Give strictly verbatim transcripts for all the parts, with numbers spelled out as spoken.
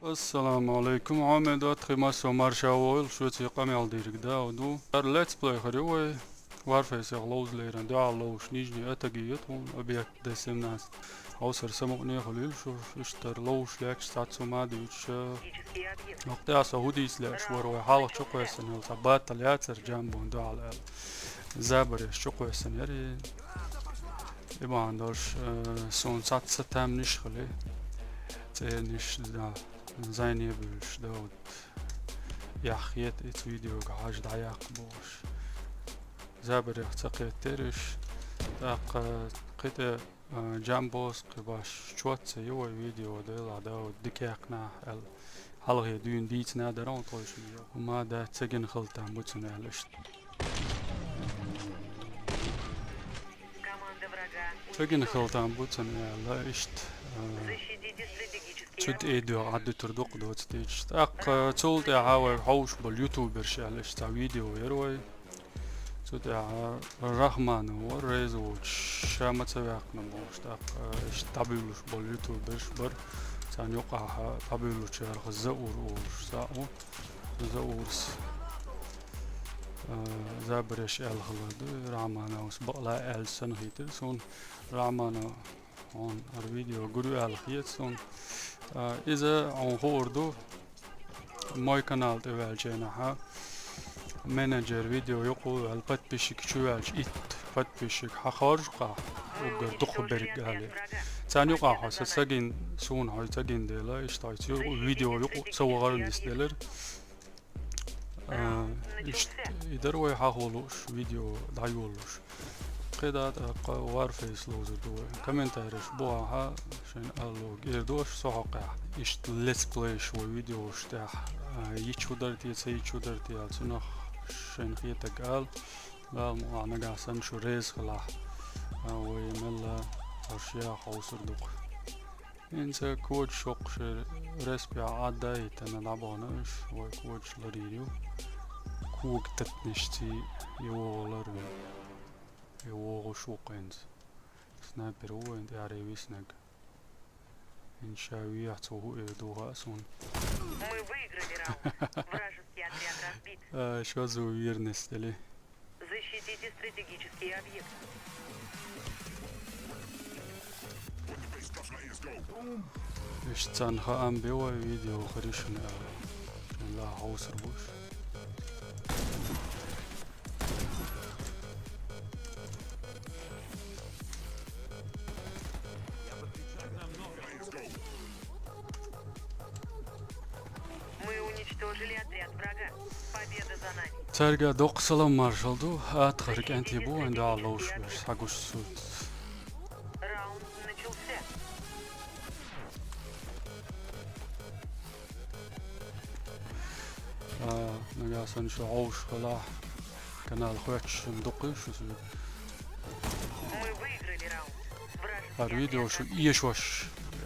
Ассаламу алейкум, Ӏомедо, тхи массо марша войла, шуьца къамел дийриг да ду. Дар летсплей хир ю вай, Warface-ах ловзалеран дуьхьал ловзуш нижний атаги ю тхуна, объект Д семнадцать. Хьовсар самукъане хуьлийла шу, иштта ловзуш лаьтташ цхьацца ма дуьйцуш. Вакъ тӀехь со хӀу дийца лаьаш вара вай хьалха чукхоьссина йолу цхьа баттал яцара Джамбон дуьхьал аьлла. Забареш чукхоьссина яра и. И бахьана долуш, э, суна цхьацца тамниш хили. ЦӀерниш, да, зайне буьйлуш, да, вот. Яхъета и цу видеога хьажа дӀаяккха бохуш. Забарех ца кхеттера уьш. ТӀаккха кхин тӀе, а, Джамбос кхин баш чот ца ю вай видео делахь, да, вот дика яьккхинехь аьлла. Хьалхе дуьйна дийцина дара хьуна тхойшинна. ХӀума дац, ца гина хила там бу цуьнан аьлла иштта. Ца гина хила там бу цуьнан аьлла иштта. А, цу тӀе и дуьхьа Ӏаддуьтур дукха доцу тӀе иштта. ТӀаккха цул тӀаьхьа вай хьовуш болу ютуберш аьлла иштта цхьа видео яра вай. Цу тӀехь Рахманов вара реза воцуш, ша ма ца ваьккхина бохуш, тӀаккха иштта дӀабуьйлуш болу ютуберш бара. Царна юкъахь дӀабуьйлучарех Заур олуш цхьаъ ву. Заурс, а, забареш аьлла хилар ду, Рахмановс бакъ лаьа аьлча санна хийтира суна. Рахманов, хьуна хӀара видео гур ю аьлла хета суна. А, иза хьуна хуур ду. Мой канал тӀе ваьлча хьа, менеджер видео юкъа ваьлла, подписчик чу ваьлча итт подписчик хьахоржу-кх, уггар дукха берг али. Царна юкъахь хьо сан ца гина, суна хьо ца гина дела, иштта хьо цу видео юкъа ца вахар нисделира. А, иштта и дара вай хьахо лууш, видео дӀайолалуш. КхидӀа тӀаккха Warface ловзур ду вай. Комментареш бухахь шайна алло гӀерташ со хьокхехь. Иштта летсплейш вай видеош тӀехь, а, йича хӀу дара те, ца йича хӀу дара те аьлла, цунах шайна хетарг ала. Дала мукъалахь нагахь санна шу реза хилахь, а, вай мелла хьош яха хьовсур ду-кх. ХӀинца кодаш хӀокху шеран респехь Ӏадда а хӀиттина дӀабахана уьш, вай кодаш ларйийр ю. Кога таттанашций и вогӀу лар вина. И вогӀуш ву-кх хӀинца. Снайпер ву вайн тӀаьхьаре виснарг. ХӀинца ша вехьа цо хӀу эр ду хаьа суна. Мы выиграли раунд. Вражеский отряд разбит. А, шозза ву вийр нисделира. Защитите стратегические объекты. Иштта царна хаам бе вай видео хир ю шуна аьлла. Шуна ла хьовсур бу уьш. Мы уничтожили отряд врага. Победа за нами. Цаьрга доккха салам маршалла ду, атхар кӀентий бу вайн дуьхьал ловзуш берш, схьагуш суц. Раунд начался. А, нагахь санна шу хьовсуш хилахь, канал хоьттуш дукха шу. Мы выиграли раунд. Вражеский отряд разбит. ХӀара видео шу эшош,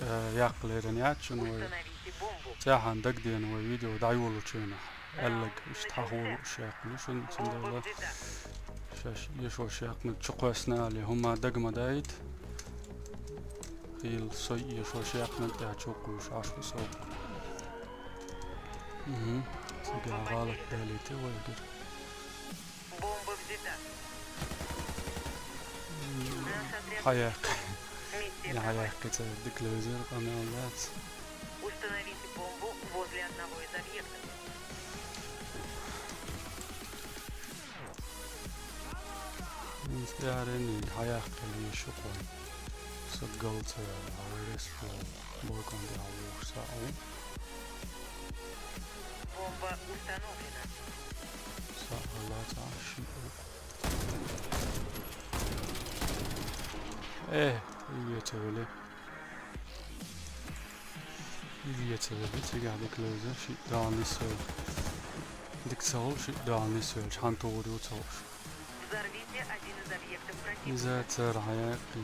э, яккха лерина яц шуна вай. Установите бомбу. Цхьаьхьана дагадеана вай видео дӀайолучу хенахь. Аьлларг иштта хьахо лууш яьккхина шуна, цундела шаьш эшош яьккхинарг чукхоьссина али, хӀума дага ма даийта. Хийла сой эшош яьккхинарг тӀехь чу кхуьйсуш Ӏаш ву со. Мгм. Цига гӀалат далийта вай гира. Бомба взята. Наш отряд уничтожен. Хьаяккха. Миссия провалена. Хьаяккха, ца дика левзира, къамел дац. Установите бомбу возле одного из объектов. Мистер Ренни, хьаяккха лийша кхой. Са гал ца яла, хьан вайрес бу, бойкон де хьан вухуш са а ву. Бомба установлена. Са а ла ца а ши а. Э, и ве ца вели. И ве ца вели, цигахь дика левза, ши дала нисвели. Дика ца хуьлу, ши дала нисвели, хьан тухур ю ца хууш. Взорвите один из объектов противника. Иза цара хьаяккхи.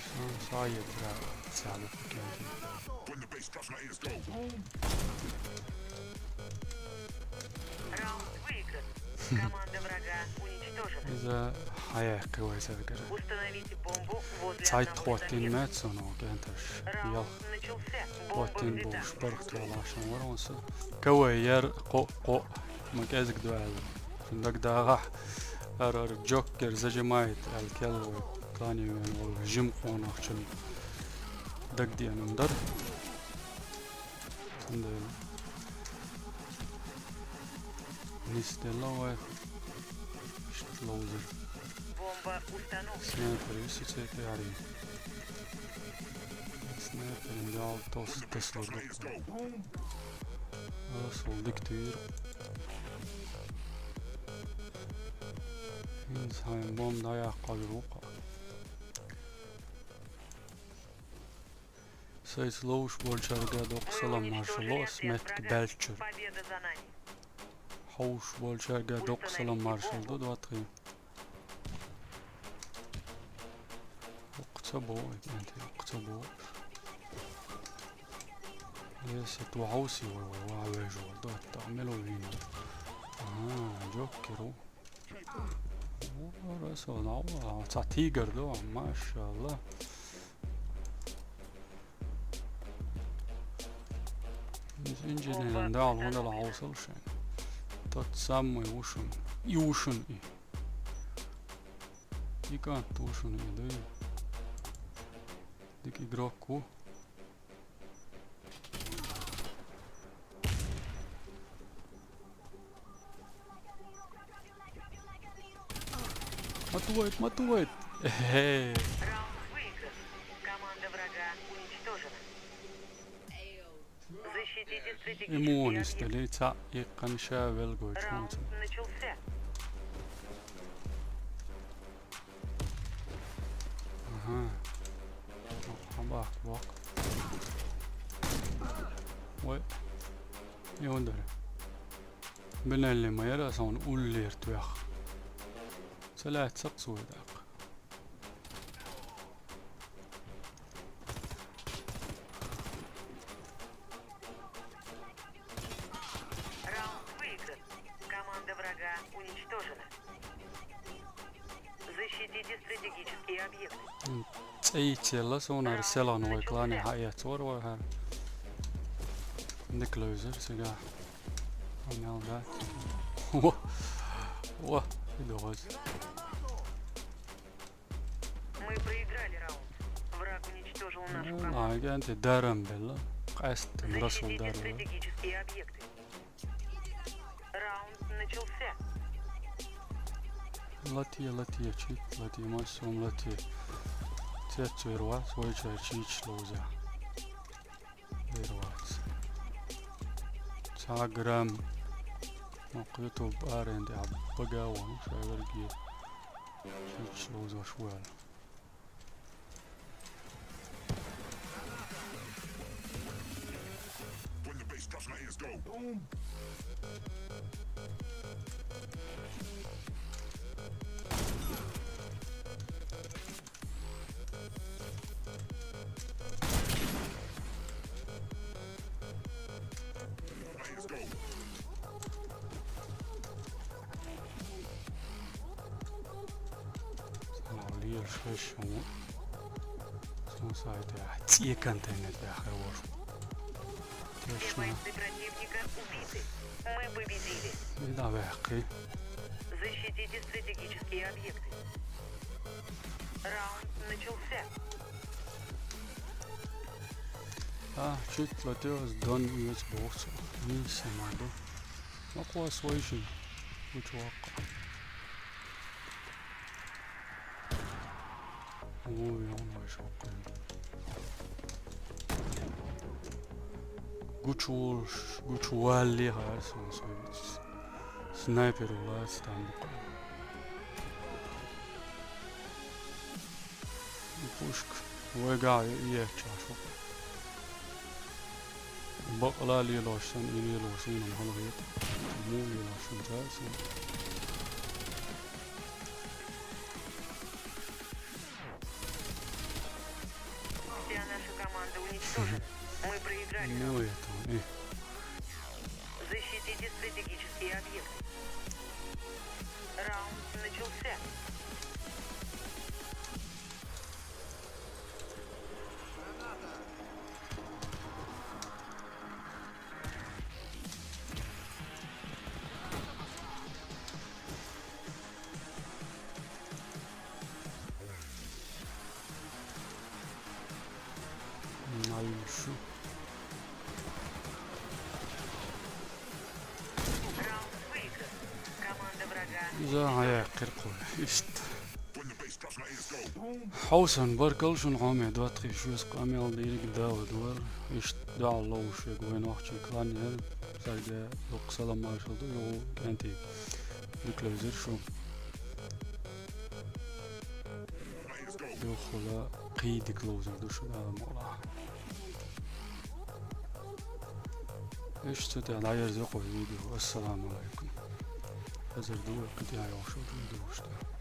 Сан саетра царна пикенти. Раунд выигран. Команда врага уничтожена. Иза хьаяккхи вай царгара. Установите бомбу. Цхьайтта хӀоттийна меца сона кӀентарш. Ялх хӀоттийна болуш бархӀ тоьлла шун вара хьуна со. Кавай яр кхо, кхо, ма кӀезиг ду аьлла. Цуьнан дагадогӀахь, ара, ара, Джокер зажимает аьлла, кхел вай клане веана волу жима къонахчун дагадеана дар. Цундела нисделла вай. Иштта ловзар. Бомба установлена. Снайпер ю со цу тӀе ари. Снайперан дал тос, тос ло ду. Ас вол дика туьйра. ХӀинца хьайн бомба дӀаяккха ву-кх. Сайца ловзуш болчаьрга доккха салам маршалла ас меттиг баьллачуьра. Хьовзуш болчаьрга доккха салам маршалла ду, Датхий. Оккха ца боху, и кӀанте, оккха ца боху. Если ту хьовсий вай, вай, вай, вай, жо, Датта, мело вийна. Ага, Джокер ву. О, Расул, на, о, цхьа тигр ду, машалла. Инженеран дала хӀун дала хьовсал шайн. Тот самый ву шун. И ву шун и. И кӀант ву шун и, дуй. Дика игрок ву. Матывайт, матывайт. Эхе. Раунд выигран. Команда врага уничтожена. Защитите стратегические объекты. Иммунность ли ца и канша велгой. Раунд начался. Ага. Бак, бак. Ой. Юндар. Билалли ма яра сан уллер туях. Салат саксуй дак. Раунд выигран. Команда врага уничтожена. Защитите стратегические объекты. М, цӀе йицъелла суна ара селан вай клане хьаэцвар вай хӀара. Дика левзар сега. Амел да. Во. Во. И догӀаз. Мы проиграли раунд. Враг уничтожил нашу команду. Ай, кӀанте дарам белла. Къаьстина Расул дарам. Защитите стратегические объекты. Раунд начался. Латте, латте, чит, латте, массум латте. Цецвер вац, вайчара чийча ловза. Вер вац. Цхьа грамм. Мокх YouTube аренде а бага вон, шайверге. Чийча ловзаш ваьлла. When the bass drops, my ears go boom. Лиеш хешшему. Сун сайтехь цӀе контейнер дахар вар. Тешна. Бойцы противника убиты. Мы победили. И да вехки. Защитите стратегические объекты. Раунд начался. А, чуть латёс дон юц бохсу. Мин самаду. Макъо свой шин. Гучу вакъа. Ой, он вай шоккан. Гучу волш, гучу валли хар сон свой. Снайпер улац там букъа. Пушка. Вайгахь ю еччахь шух. Бакъала лелош сан, и лелош сан, ман хала хет. Му лелош сан, цаьрца. Вся наша команда уничтожена. Мы проиграли. Ну, это, э. Защитите стратегические объекты. Раунд начался. За, хьан яьккхира кхо. Иштта. Хьовсан, баркалла шуна, хьо ме доттагӀий, шуьца къамел дийриг даладалар. Иштта дуьхьал ловш вега вай нохчий клан яр. Царга дукха салам маршал ду, юху кӀентий. Дика левзира шу. Юххула кхий дика ловзар ду шу, Дала мукъалахь. Иштта цу тӀехь дӀаерза кхо видео. Ассаламу алайкум. Хазар ду вай кхы тӀехь йолуш видеош тӀехь.